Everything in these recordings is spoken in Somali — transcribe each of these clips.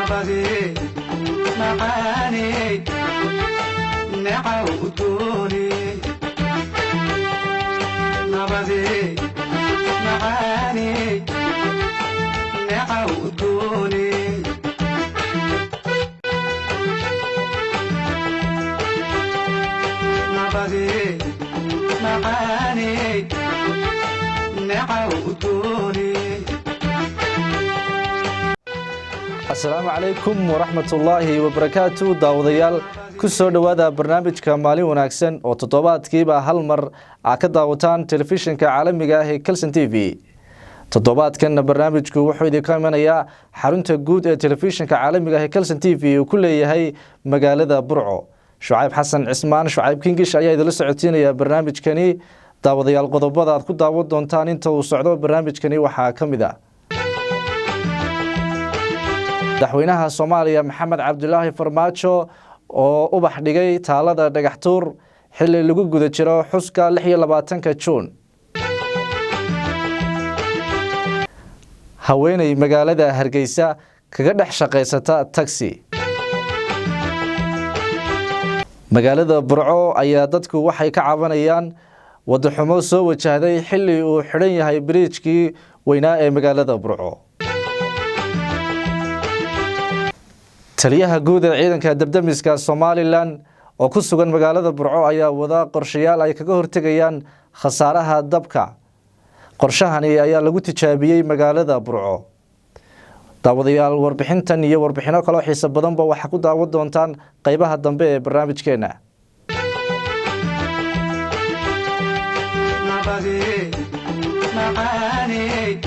Nabadee macaaney, necaw udgooney. Nabadee macaaney, necaw udgooney. Nabadee macaaney, necaw udgooney. Asalaamu calaykum waraxmatullaahi wabarakaatu. Daawadayaal, ku soo dhowaada barnaamijka Maalin Wanaagsan oo toddobaadkiiba hal mar aa ka daawataan telefishinka caalamiga ah ee Kelson TV. Toddobaadkanna barnaamijku wuxuu idinka imanayaa xarunta guud ee telefishinka caalamiga ah ee Kelson TV uu ku leeyahay magaalada Burco. Shucayb Xasan Cismaan, Shucayb Kingish, ayaa idinla socotiinaya barnaamijkani. Daawadayaal, qodobada aad ku daawan doontaan inta uu socdo barnaamijkani waxaa ka mid ah madaxweynaha Soomaaliya Maxamed Cabdilaahi Farmaajo oo ubax dhigay taalada Dhagaxtuur xilli lagu guda jiro xuska 26-ka Juun, haweeney magaalada Hargeysa kaga dhex shaqaysata taxi. Magaalada Burco ayaa dadku waxay ka cabanayaan wadaxumo soo wajahday xilli uu xidhan yahay biriijkii weynaa ee magaalada Burco. Taliyaha guud ee ciidanka dabdamiska Somalilan oo ku sugan magaalada Burco ayaa wada qorshayaal ay kaga hortegayaan khasaaraha dabka. Qorshahani ayaa lagu tijaabiyey magaalada Burco. Daawadayaal, warbixintan iyo warbixino kaloo xiiso badanba waxaa ku daawan doontaan qeybaha dambe ee barnaamijkeena. Nabadee macaaney,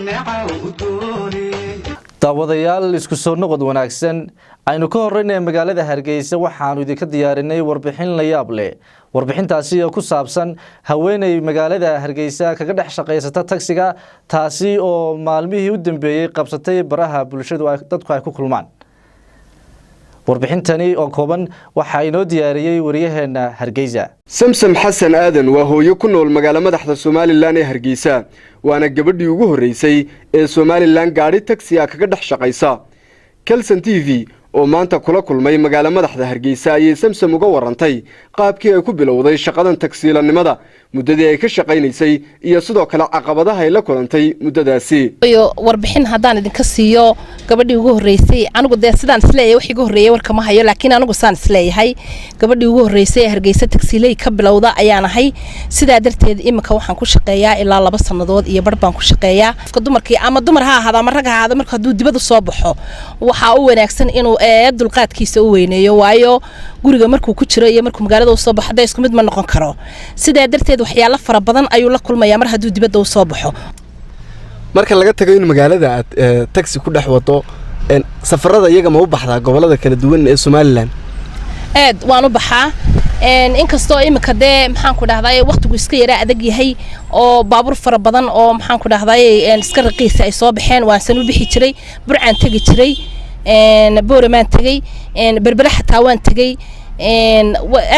necaw udgooney. Daawadayaal, isku soo noqod wanaagsan. Aynu ka horeynaya magaalada Hargeysa. Waxaanu idinka diyaarinay warbixin la yaab leh, warbixintaasi oo ku saabsan haweeney magaalada Hargeysa kaga dhex shaqaysata tagsiga, taasi oo maalmihii u dambeeyey qabsatay baraha bulshadu dadku ay ku kulmaan. Warbixintani oo kooban waxaa inoo diyaariyey wariyaheena Hargeysa. Samsam Xasan Aadan waa hooyo ku nool magaalo madaxda Somalilan ee Hargeysa, waana gabadhii ugu horreysay ee Somalilan gaadhi tagsi ah kaga dhex shaqaysa. Kelson TV oo maanta kula kulmay magaalo madaxda Hargeysa ayay Samsam uga warantay qaabkii ay ku bilowday shaqadan tagsiilannimada, muddadii ay ka shaqaynaysay iyo sidoo kale caqabadaha ay la kulantay muddadaasi. Iyo warbixin haddaan idinka siiyo gabadhii ugu horreysay, anigu dee sidaan isleeyahay, wax iga horreeyay warkama hayo, laakiin anigu saan isleeyahay gabadhii ugu horreysay ee Hargeysa tagsiiley ka bilowda ayaan ahay. Sidaa darteed iminka waxaan ku shaqeeyaa ilaa 2 sannadood iyo bar baan ku shaqeeyaa. Qofka dumarkii, ama dumar ha ahaado ama rag ha ahaado, marka hadduu dibad u soo baxo waxaa u wanaagsan inuu dulqaadkiisa u weyneeyo, waayo guriga markuu ku jiro iyo markuu magaalada usoo baxo dee isku mid ma noqon karo. Sidaa darteed waxyaalo fara badan ayuu la kulmayaa mar hadduu dibadda usoo baxo. Marka laga tago in magaalada aad tagsi ku dhex wado, safarada iyaga ma u baxdaa gobollada kala duwan ee Somalilan? Aad waan u baxaa, inkastoo iminka dee maxaan ku dhahday waqtigu iska yaraa adag yahay oo baabuur fara badan oo maxaan ku dhahday iska raqiisa ay soo baxeen. Waansan u bixi jiray, Burcaan tegi jiray, Booramaan tegey, Berbere xataa waan tegey,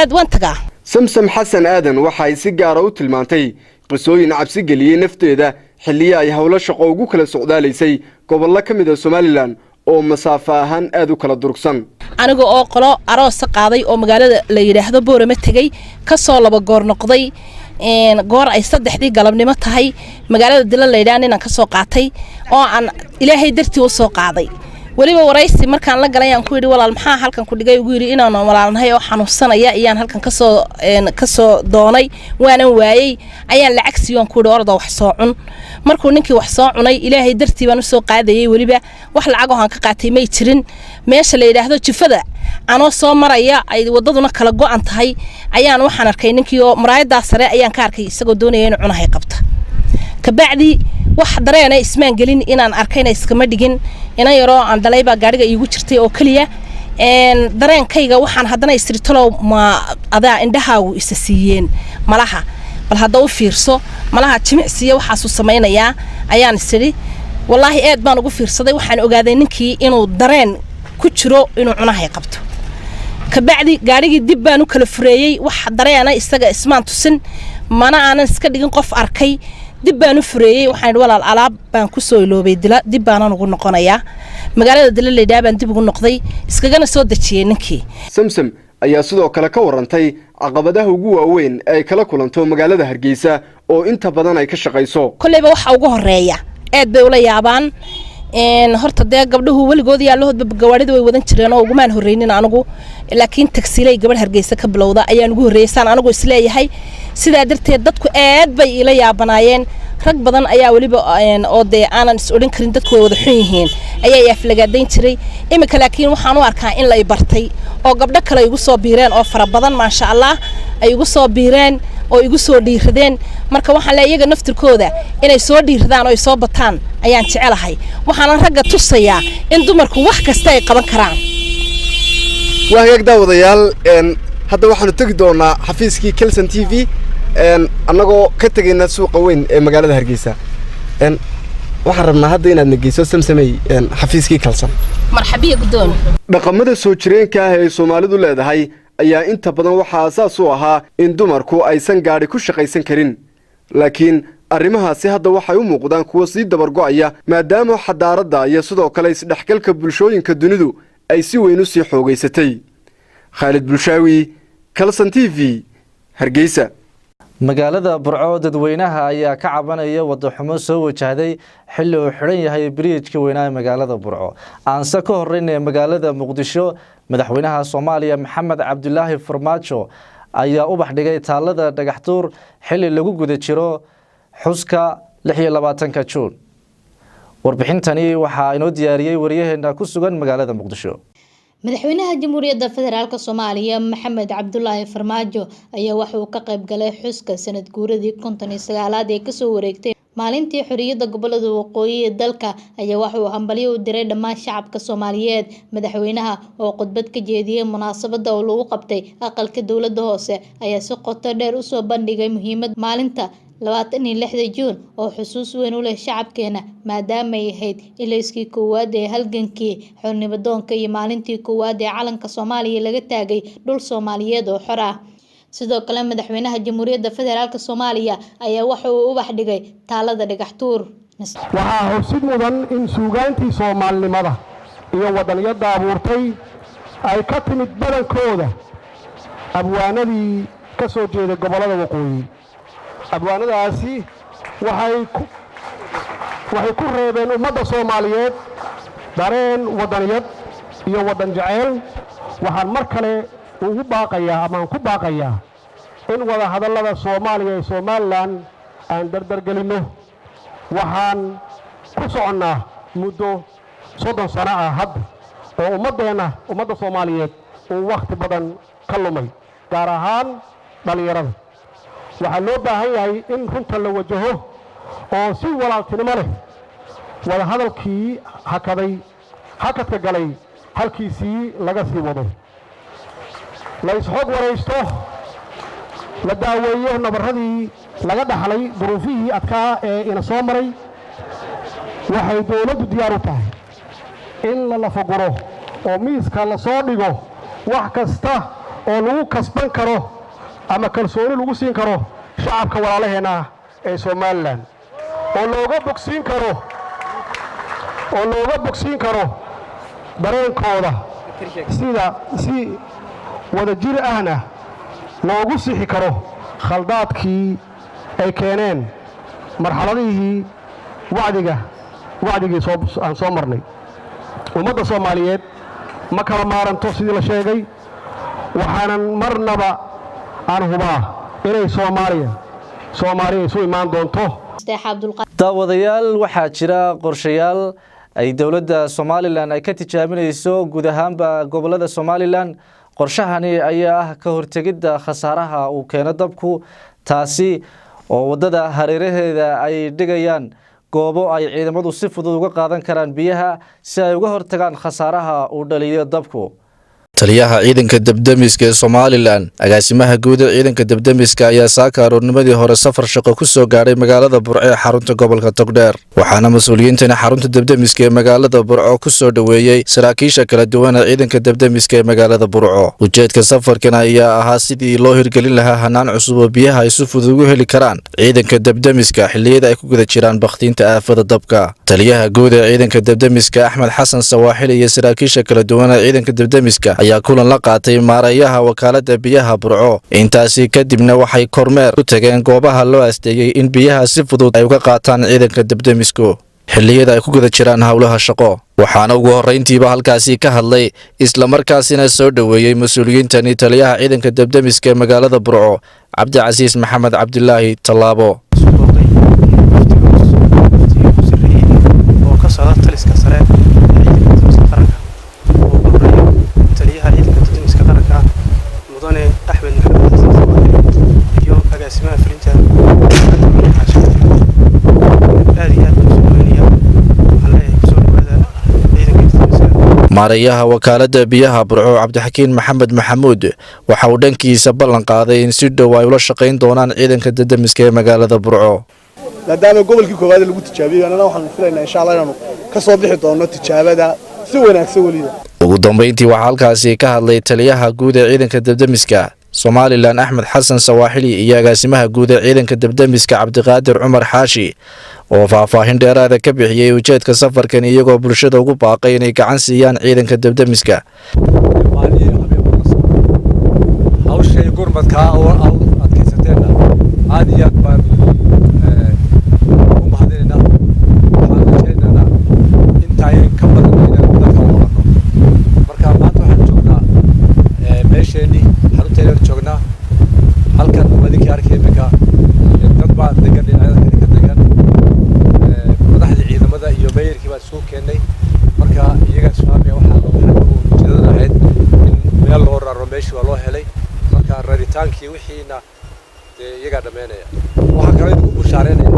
aad waan tagaa. Samsam Xasan Aadan waxa ay si gaara u tilmaantay qisooyin cabsi geliyey nafteeda xilliyo ay howlo shaqo ugu kala socdaalaysay gobollo ka mid a Somalilan oo masaafo ahaan aad u kala durugsan. Aniga oo qolo aroosa qaaday oo magaalada la yidhaahdo Boorama tegey, kasoo laba goor noqday, goor ay 3dii galabnimo tahay magaalada Dila la yidhaha ninaan kasoo qaatay oo aan Ilaahay dartii u soo qaaday. Weliba waraysi markaan la galay aan ku yidhi, "Walaal, maxaa halkan ku dhigay?" Ugu yidhi inaan walaalnahay oo xanuunsanaya iyaan halkan kasoo doonay, waanan waayey, ayaan lacag siiyoon ku yidhi, "Orda, wax soo cun." Markuu ninkii wax soo cunay, Ilaahay dartii baan usoo qaadayay, weliba wax lacag oo aan ka qaatay may jirin. Meesha la yidhaahdo Jifada anoo soo maraya, ay wadaduna kala go-an tahay, ayaan waxaan arkay ninkii oo muraayadaa sare ayaan ka arkay isagoo doonaya inuu cunahay qabta. Kabacdi wax dareena ismaan gelin, inaan arkayna iskama dhigin. Inan yaroo aan dhalay baa gaadhiga iigu jirtay oo keliya. Dareenkayga waxaan haddana isritalow, ma adaa indhahaagu isa siiyeen malaha? Bal hadda u fiirso, malaha jimicsiya waxaasuu samaynayaa, ayaan isidhi. Wallaahi aad baan ugu fiirsaday. Waxaan ogaaday ninkii inuu dareen ku jiro inuu cunahay qabto. Kabacdi gaadhigii dib baan u kala fureeyey. Wax dareena isaga ismaan tusin, mana aanan iska dhigin qof arkay. Dib baan u fureeyey. Waxaan idhi, "Walaal, alaab baan ku soo iloobay Dila, dib baanan ugu noqonayaa." Magaalada Dila laydhaha baan dib ugu noqday, iskagana soo dejiyey ninkii. Samsam ayaa sidoo kale ka warantay caqabadaha ugu waaweyn ee ay kala kulanto magaalada Hargeysa oo inta badan ay ka shaqayso. Kolleyba waxa ugu horeeya aad bay ula yaabaan. Horta dee gabdhuhu weligood yaalahoodba gawaarida way wadan jireen oo ugumaan horreynin anigu, laakiin tagsiley gabadh Hargeysa ka bilowda ayaan ugu horreeyey, saan anigu isleeyahay. Sidaa darteed dadku aad bay iila yaabanaayeen. Rag badan ayaa weliba oo dee aanan is odhan karin dadku way wada xun yihiin ayaa i aflagaadayn jiray. Iminka laakiin waxaan u arkaa in la i bartay oo gabdho kale igu soo biireen oo fara badan, maasha Allah, ay igu soo biireen oo igu soo dhiiradeen. Marka waxaan leeyahay, iyaga naftirkooda inay soo dhiiradaan oo ay soo bataan ayaan jecelahay. Waxaanan ragga tusayaa in dumarku wax kasta ay qaban karaan. Waa hagaag, daawadayaal. Hadda waxaanu tegi doonaa xafiiskii Kelson TV, annagoo ka tegayna suuqa weyn ee magaalada Hargeysa. Waxaan rabnaa hadda inaad na geyso, Samsamey, xafiiskii Kalsan. Marxabiya, guddoon. Dhaqamada soo jireenka ah ee Soomaalidu leedahay ayaa inta badan waxaa asaas u ahaa in dumarku aysan gaadhi ku shaqaysan karin, laakiin arrimahaasi hadda waxay u muuqdaan kuwo sii dabargo'aya, maadaama xadaaradda iyo sidoo kale isdhexgalka bulshooyinka dunidu ay si weyn u sii xoogaysatay. Khaalid Bulshaawi, Kalson TV, Hargeysa. Magaalada Burco dadweynaha ayaa ka cabanaya wadaxumo soo wajahday xilli uu xidhan yahay biriijka weynaa ee magaalada Burco. Aanse ka horeynaya magaalada Muqdisho, madaxweynaha Soomaaliya Maxamed Cabdulaahi Farmaajo ayaa ubax dhigay taalada Dhagaxtuur xilli lagu guda jiro xuska 26-ka Juun. Warbixintani waxaa inoo diyaariyey wariyaheena ku sugan magaalada Muqdisho. Madaxweynaha Jamhuuriyadda Federaalk Soomaaliya Maxamed Cabdulaahi Farmaajo ayaa waxa uu ka qayb galay xuska sanad guuradii 59aad ee kasoo wareegtay maalintii xoriyadda gobolada waqooyi ee dalka. Ayaa waxa uu hambalyo u diray dhammaan shacabka Soomaaliyeed. Madaxweynaha oo khudbad ka jeediyey munaasabada oo lagu qabtay aqalka dowladda hoose ayaa si qoto dheer usoo bandhigay muhiimada maalinta 26-da Juun oo xusuus weyn u leh shacabkeena, maadaama ay ahayd ilayskii koowaad ee halgankii xornimadoonka iyo maalintii koowaad ee calanka Soomaaliya laga taagay dhul Soomaaliyeed oo xor ah. Sidoo kale, madaxweynaha Jamhuuriyadda Federaalk Soomaaliya ayaa waxa uu ubax dhigay taalada Dhagaxtuur. Waxaa xusid mudan in suugaantii soomaalinimada iyo wadaniyadda abuurtay ay ka timid badankooda abwaanadii ka soo jeeday gobollada waqooyi. Abwaanadaasi waxay ku reebeen ummadda Soomaaliyeed dareen wadaniyad iyo waddan jeceyl. Waxaan mar kale ugu baaqayaa amaan ku baaqayaa in wada hadallada Soomaaliya iyo Somaliland aan dardargelinno. Waxaan ku soconnaa muddo 30 sano ah hadda oo ummaddeenna, ummadda Soomaaliyeed, uu wakhti badan ka lumay, gaar ahaan dhallinyarada. Waxaa loo baahan yahay in runta la wajaho oo si walaaltinimo leh wada hadalkii hakaday, hakadka galay, halkiisii laga sii wado, la isxog waraysto, la daaweeyo nabarradii laga dhaxlay duruufihii adkaa ee ina soo maray. Waxay dowladdu diyaar u tahay in la lafaguro oo miiska la soo dhigo wax kasta oo lagu kasban karo ama kalsooni lagu siin karo shacabka walaalaheenna ee Somaliland, oo looga bogsiin karo dareenkooda, sida si wadajir ahna loogu sixi karo khaldaadkii ay keeneen marxaladihii wacdiga wacdigii aan soo marnay. Ummadda Soomaaliyeed ma kala maaranto, sidii la sheegay. Waxaanan marnaba aan hubaa inay Soomaaliya isu imaan doonto. Daawadayaal, waxaa jira qorshayaal ay dowladda Somaliland ay ka tijaabinayso guud ahaanba gobolada Somaliland. Qorshahani ayaa ah ka hortegidda khasaaraha uu keeno dabku, taasi oo waddada hareeraheeda ay dhigayaan goobo ay ciidamadu si fudud uga qaadan karaan biyaha si ay uga hortagaan khasaaraha uu dhaliyo dabku. Taliyaha ciidanka debdemiska ee Somalilan, agaasimaha guud ee ciidanka debdemiska ayaa saaka aroornimadii hore safar shaqo ku soo gaadhay magaalada Burco ee xarunta gobolka Togdheer. Waxaana mas-uuliyiintani xarunta debdemiska ee magaalada Burco ku soo dhoweeyey saraakiisha kala duwan ee ciidanka debdemiska ee magaalada Burco. Ujeedka safarkan ayaa ahaa sidii loo hirgelin lahaa hanaan cusub oo biyaha ay si fudud ugu heli karaan ciidanka debdemiska xilliyada ay ku guda jiraan bakhtiinta aafada dabka. Taliyaha guud ee ciidanka debdemiska Axmed Xasan Sawaaxili iyo saraakiisha kala duwan ee ciidanka debdemiska ayaa kulan la qaatay maareeyaha wakaalada biyaha Burco. Intaasi kadibna waxay kormeer ku tageen goobaha loo asteeyey in biyaha si fudud ay uga qaataan ciidanka debdemisku xilliyada ay ku guda jiraan howlaha shaqo. Waxaana ugu horreyntiiba halkaasi ka hadlay, islamarkaasina soo dhoweeyey mas-uuliyiintani, taliyaha ciidanka debdemiska ee magaalada Burco, Cabdicasiis Maxamed Cabdilaahi Tallaabo. Oo ka socda taliska sare ee ciidanka debdemiska qaranka, oo ugu horeeyo taliyaha ciidanka debdemiska qaranka, Mudane Axmed Maxamed Xasan Sawaaxili, iyo agaasimaha fulinta, Xaashi. Aad iyo aad baan usoo dhaweynaya. Waxaan leeyahay, kusoo dhawaada ciidanka debdemiska. Maareeyaha wakaalada biyaha Burco, Cabdixakiin Maxamed Maxamuud, waxa uu dhankiisa ballan qaaday in si dhow ay ula shaqayn doonaan ciidanka debdemiska ee magaalada Burco. Maadaama gobolkii koowaad lagu tijaabiyey, annana waxaanu filaynaa, insha Allah, inaanu ka soo bixi doono tijaabada si wanaagsan weliba. Ugu dambeyntii waxaa halkaasi ka hadlay taliyaha guud ee ciidanka debdemiska Somalilan, Axmed Xasan Sawaaxili, iyo agaasimaha guud ee ciidanka debdemiska, Cabdiqaadir Cumar Xaashi, oo faahfaahin dheeraada ka bixiyey ujeedka safarkan, iyagoo bulshada ugu baaqay inay gacan siiyaan ciidanka debdemiska. Hawshay gurmadkaa oo adkaysateenna aad iyo aad baan u mahadinaynaa. Waxaan rajaynaynaa intaay ka badan inaan dalka u qabanno. Marka maanta waxaan joognaa meesheenii, xarunteennaan joognaa. Halkan adinkii arkay iminka dad baa degan, dhinacyada kale ka degan. Madaxdii ciidamada iyo meeyarkii baan isugu keennay. Marka iyagaa isfahamaya. Waxaa ujeedada ahayd in meel loo raro, meeshii waa loo helay. Marka raritaankii wixiina dee iyagaa dhammaynaya. Waxaan kaloo idinku bushaareynaya,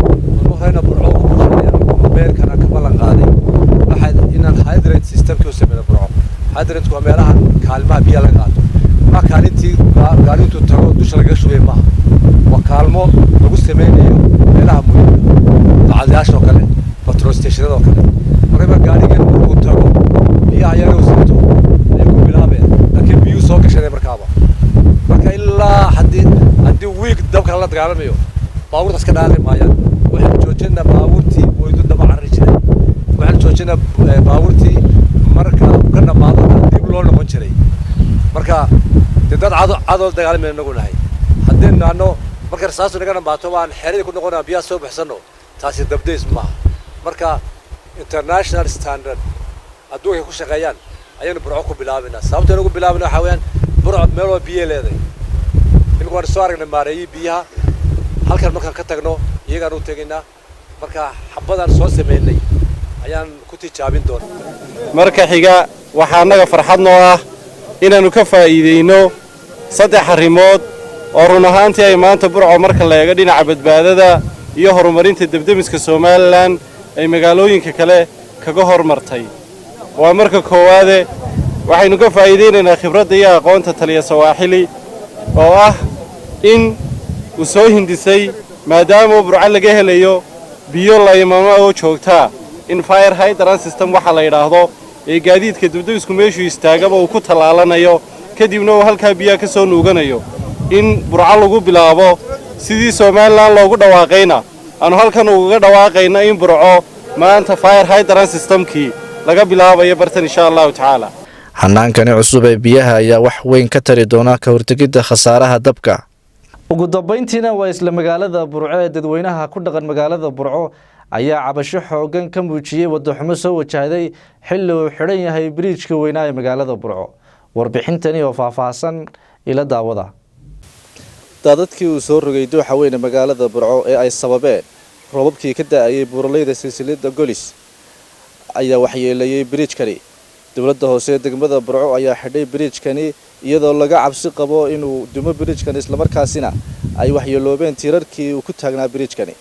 ama horena Burco ugu bushaareynaya, meerkana ka ballan qaaday, waxaa inaan hydrant systemkii u sameyno Burco. Hydrantku waa meelaha kaalmaha biyaha laga qaato. Ma kaalintii gaari intuu tago dusha lagaga shubay maaha, waa kaalmo lagu sameynayo meelaha muhiimka, bacadayaasha oo kale, petrol stationada oo kale. Marka gaarigan markuu tago, biyaha ayaga sinto ayay ku bilaabeen, laakiin biyuu soo gashanay markaaba. Marka ilaa haddii wiig dabka lala dagaalamayo, baabuurtaas ka dhaaqi maayaan. Waxaan joojinaa baabuurtii booydu daba carari jiray. Waxaan joojinaa baabuurtii marka uu ka dhammaado dib loo noqon jiray. Marka dee dad cado cadoo dagaalamayna inagu nahay. Haddii naano marka rasaastu naga dhammaato waan xeeradii ku noqonaa, biyaha soo baxsano, taasi dabdays maaha. Marka international standard adduunka ku shaqeeyaan ayaynu Burco ku bilaabaynaa. Sababta aynu ku bilaabina waxaa weeyaan, Burco meel waa biyo leedahay. Imika waan soo aragnay maareeyii biyaha. Halkan markaan ka tagno iyagaan u tegaynaa. Marka xabadaan soo sameynay ayaan ku tijaabin doonaa. Marka xiga, waxaa annaga farxad noo ah inaannu ka faa'iidayno saddex arrimood oo run ahaantii ay maanta Burco, marka la eego dhinaca badbaadada iyo horumarinta debdemiska Somalilan, ay magaalooyinka kale kaga hormartay. Waa marka koowaade, waxaynu ka faa'iidaynaynaa khibradda iyo aqoonta taliya Sawaaxili, oo ah in uu soo hindisay, maadaama Burco laga helayo biyo laymama oo joogtaa, in fire hydrant system waxa la yidhaahdo ee gaadiidka debdemisku meeshuu istaagaba uu ku tallaalanayo, kadibna uu halkaa biyaha ka soo nuuganayo, in Burco lagu bilaabo. Sidii Somalilan loogu dhawaaqayna aanu halkan ugaga dhawaaqayna in Burco maanta fire hydrant systemkii laga bilaabayo bartan, insha Allahu tacaala. Hanaankani cusub ee biyaha ayaa wax weyn ka tari doona ka hortegidda khasaaraha dabka. Ugu dambeyntiina waa isla magaalada Burco ee dadweynaha ku dhaqan magaalada Burco ayaa cabasho xoogan ka muujiyey wadaxumo soo wajahday xilli uu xidhan yahay biriijka weynaa ee magaalada Burco. Warbixintani oo faahfaahsan ila daawada. Daadadkii uu soo rogay dooxa weyne magaalada Burco ee ay sababeen roobabkii ka da-ayay buuraleyda silsilada Golis ayaa waxyeeleeyey biriijkani. Dowladda hoose ee degmada Burco ayaa xidhay biriijkani, iyadoo laga cabsi qabo inuu dumo biriijkani, islamarkaasina ay waxyeeloobeen tiirarkii uu ku taagnaa biriijkani.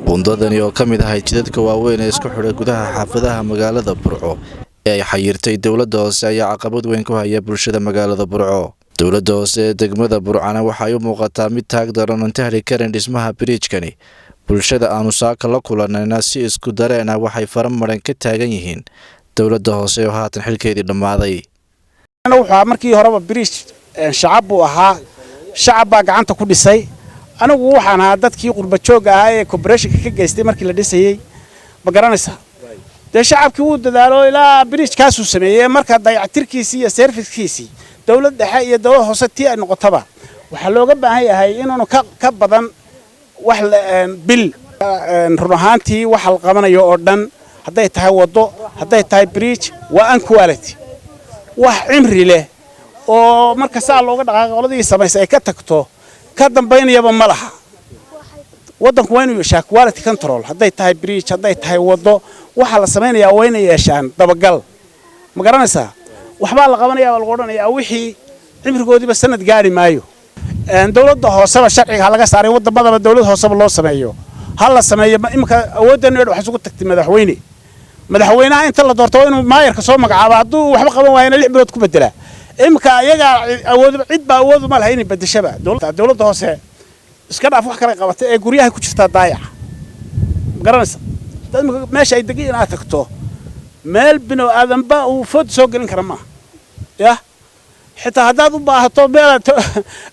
Buundadani oo ka mid ahay jidadka waaweyn ee isku xidha gudaha xaafadaha magaalada Burco Ee ay xayirtay dowladda hoose ayaa caqabad weyn ku haya bulshada magaalada Burco. Dowladda hoose ee degmada Burcana waxay u muuqataa mid taag daran oon tahli karin dhismaha biriijkani. Bulshada aanu saaka la kulanayna si isku dareen ah waxay faramaran ka taagan yihiin dowladda hoose oo haatan xilkeedii dhammaaday. Wuxuu markii horeba biriij shacab buu ahaa, shacab baa gacanta ku dhisay. Anigu waxaan ahaa dadkii qurba joogga ahaa ee corporationka ka geystay markii la dhisayey, ma garanaysaa? Dee shacabkii wuu dadaalo, ilaa biriijkaasuu sameeyey. Marka dayactirkiisii iyo servicekiisii, dowlad dhexe iyo dowlad hoose tii ay noqotaba, waxaa looga baahan yahay inuunu ka badan wax bil. Run ahaantii waxa la qabanayo oo dhan, hadday tahay waddo, hadday tahay bridge, waa unquality. Wax cimri leh oo marka saa looga dhaqaaqo, qoladii samaysa ay ka tagto, ka dambaynayaba ma laha. Waddanku waa inuu yeeshaa quality control. Hadday tahay bridge, hadday tahay waddo, waxaa la samaynayaa waa inay yeeshaan dabagal, ma garanaysaa? Waxbaa la qabanayaa, baa lagu odhanayaa, wixii cimrigoodiiba sanad gaari maayo. Dowladda hooseba sharciga ha laga saaray, waddamadaba dowlad hooseba loo sameeyo, ha la sameeyo. Imika awooddeenu waxay isugu tagtay madaxweyne. Madaxweynaha inta la doorto waa inuu maayarka soo magacaabo, hadduu waxba qaban waayana 6 bilood ku bedelaa. Imika iyagaa awood, cid baa awood uma laha inay bedeshaba. Dowladda hoose iska dhaaf wax kale qabata ee guryaha ku jirtaa daayaca, ma garanaysa? Imika meesha ay degan inaad tagto, meel bino aadanba uu food soo gelin kara maaha. Yah, xitaa haddaad u baahato meel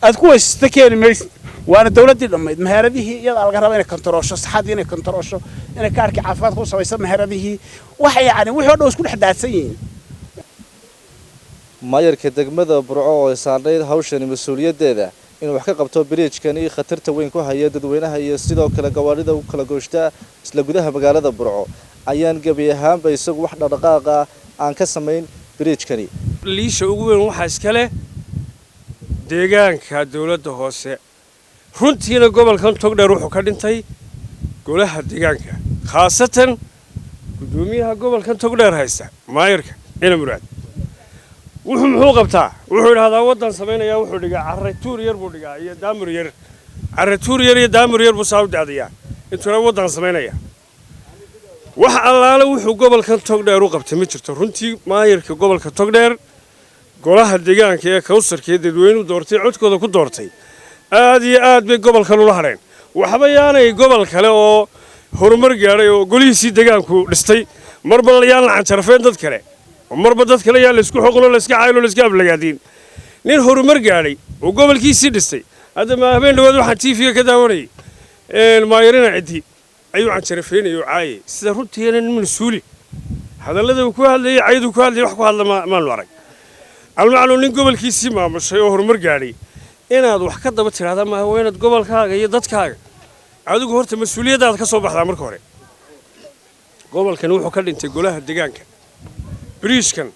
aad ku weysato keeni maysid. Waana dowladdii dhammayd. Meheradihii iyadaa laga raba inay kontaroosho saxadii, inay kontaroosho, inay kaarkii caafimaadka u samayso meheradihii. Waxa yacni wixii o dhan isku dhex daadsan yihiin. Maayarka degmada Burco oo ay saarnayd hawshani mas-uuliyaddeeda inuu wax ka qabto biriijkani khatarta weyn ku haya dadweynaha iyo sidoo kale gawaadhida u kala gooshta isla gudaha magaalada Burco, ayaan gebi ahaanba isagu wax dhaqdhaqaaqa aan ka samayn biriijkani. Liisha ugu weyn waxaa iska leh deegaanka dowladda hoose. Runtiina gobolkan Togdheer wuxuu ka dhintay golaha deegaanka, khaasatan guddoomiyaha gobolkan Togdheer haysta, maayarka Ina Muraad. Wuxuu muxuu qabtaa? Wuxuu idhahdaa waddan samaynayaa. Wuxuu dhigaa carra tuur yar buu dhigaa iyo daamur yar, carra tuur yar iyo daamur yar buu saa u daadiyaa intuuna waddan samaynaya. Wax allaale wuxuu gobolkan Togdheer u qabtay ma jirto. Runtii maayarka gobolka Togdheer, golaha deegaanka ee kawsarka ee dadweynuhu doortay, codkooda ku doortay, aad iyo aad bay gobolkan ula hadheen. Waxba yaanay gobol kale oo horumar gaadhay oo golihiisii deegaanku dhistay marba yaan la canjarafeen dad kale, oo marba dad kale yaan laysku xoqlo, layska caylo, layska aflagaadiin. Nin horumar gaadhay oo gobolkiisii dhistay, hadda ma habeen dhawaad waxaan TV-ga ka daawanayay maayarina ciddi ayuu canjarafeynayay oo caayay. Sida runtiina nin mas-uuli hadallada uu ku hadlayay, cayduu ku hadlayay, wax ku hadla maanu arag. Almacnuu nin gobolkiisii maamushay oo horumar gaadhay inaad wax ka daba tidhahda maaha. Waa inaad gobolkaaga iyo dadkaaga adigu horta mas-uuliyaddaada ka soo baxdaa marka hore. Gobolkani wuxuu ka dhintay golaha deegaanka. Biriishkan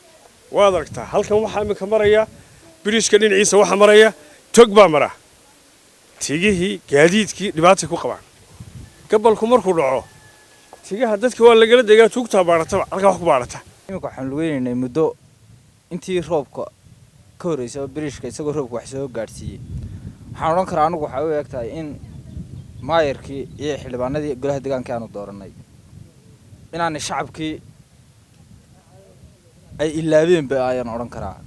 waad aragtaa, halkan waxaa iminka maraya biriishka dhinaciisa waxaa maraya tog baa mara. Tigihii gaadiidkii dhibaatay ku qabaan. Gabalku markuu dhaco, tigaha dadka waa lagala degaa, tuugtaa baadhataba halkaa wax ku baadhata. Iminka waxaan lugeynaynay muddo intii roobka ka horreysay oo biriishka isagoo roobka wax soo gaadhsiiyey. Waxaan odhan karaa anigu waxay u eg tahay in maayarkii iyo xildhibaanadii golaha deegaanka aanu dooranay inaanay shacabkii ay ilaabeenba ayaan odhan karaa.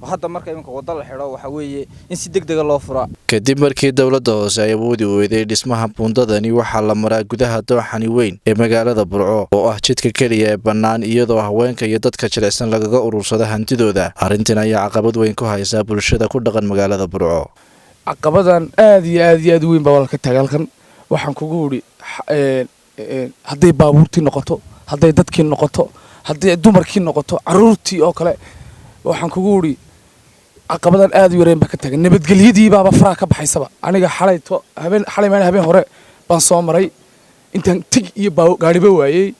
Oo hadda marka iminka waddo la xidho, waxaa weeye in si deg dega loo furaa. Kadib markii dowladda hoose ay awoodi weyday dhismaha buundadani, waxaa la maraa gudaha dooxani weyn ee magaalada Burco oo ah jidka keliya ee bannaan, iyadoo haweenka iyo dadka jilicsan lagaga urursada hantidooda. Arrintan ayaa caqabad weyn ku haysaa bulshada ku dhaqan magaalada Burco. Caqabadan aad iyo aad iyo aad u weyn baa walka taga halkan. Waxaan kugu idhi, hadday baabuurtii noqoto, hadday dadkii noqoto, hadday dumarkii noqoto, carruurtii oo kale, waxaan kugu idhi caqabadan aad u yareyn baa ka taagan. Nabadgelyadii baaba faraha ka baxaysaba. Aniga xalayto, habeen xalay maalin, habeen hore baan soo maray. Intaan tig iyo gaadhiba waayey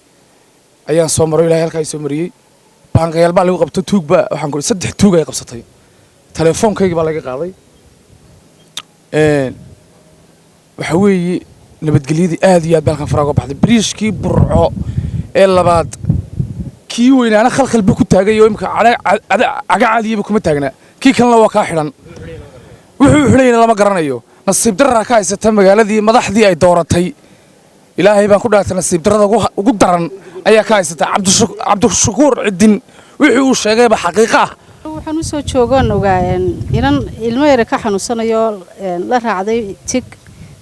ayaan soo maray. Ilahay halkaa i soo mariyey. Baangayaal baa lagu qabto, tuug baa, waxaan ku saddex tuug ay qabsatay, telefoonkaygii baa laga qaaday. Waxa weeye nabadgelyadii aad iyo aad baa halkan faraha uga baxday. Biriishkii Burco ee labaad, kii weynaana khalkhal buu ku taagay oo imika caga caadiyaba kuma taagna. Kii kalena waa kaa xidhan, wuxuu xidhayna lama garanayo. Nasiib darraa ka haysata magaaladii madaxdii ay dooratay. Ilaahay baan ku dhaartay, nasiib darrada ugu daran ayaa ka haysata. Cabdishakuur Cidin Wixii uu sheegayba xaqiiqo ah. Waxaan usoo joogoon ogaa inan ilmo yara ka xanuunsanayo la raacday tig.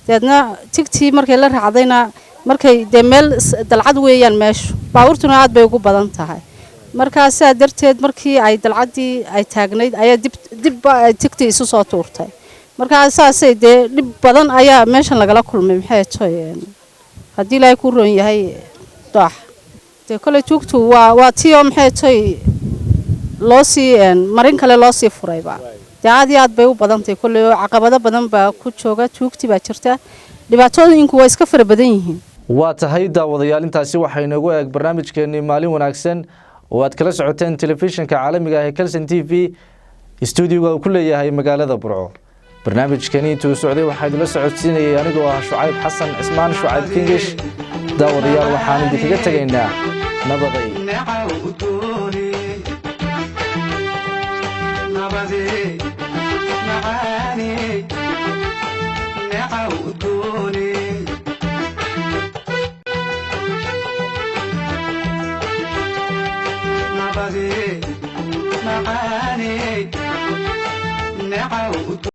Deedna tigtii markay la raacdayna, markay dee meel dalcad weeyaan meeshu, baabuurtuna aad bay ugu badan tahay. Markaa sidaa darteed markii ay dalcaddii ay taagnayd ayaa dib dibba ay tigtii isu soo tuurtay. Markaa saasay dee dhib badan ayaa meeshan lagala kulmay. Maxay toy, haddii Ilaahay ku roon yahay doox dee koley tuugtu waa tii oo maxay toy loo sii marin kale loo sii furayba. Dee aad iyo aad bay u badantahay kolley, oo caqabado badan baa ku jooga, tuugti baa jirta, dhibaatooyinku waa iska fara badan yihiin. Waa tahay daawadayaal, intaasi waxaa inoogu eeg barnaamijkeenii Maalin Wanaagsan oo aad kala socoteen telefishinka caalamiga ah ee Kelson TV, stuudiyoga uu ku leeyahay magaalada Burco. Barnaamijkani intuu socday waxaa idinla socodsiinayay anigoo ah Shucayb Xasan Cismaan, Shucayb Kingish. Daawadayaal, waxaan idinkaga tegaynaa nabaday. Necaw udgoone, nabade macaane.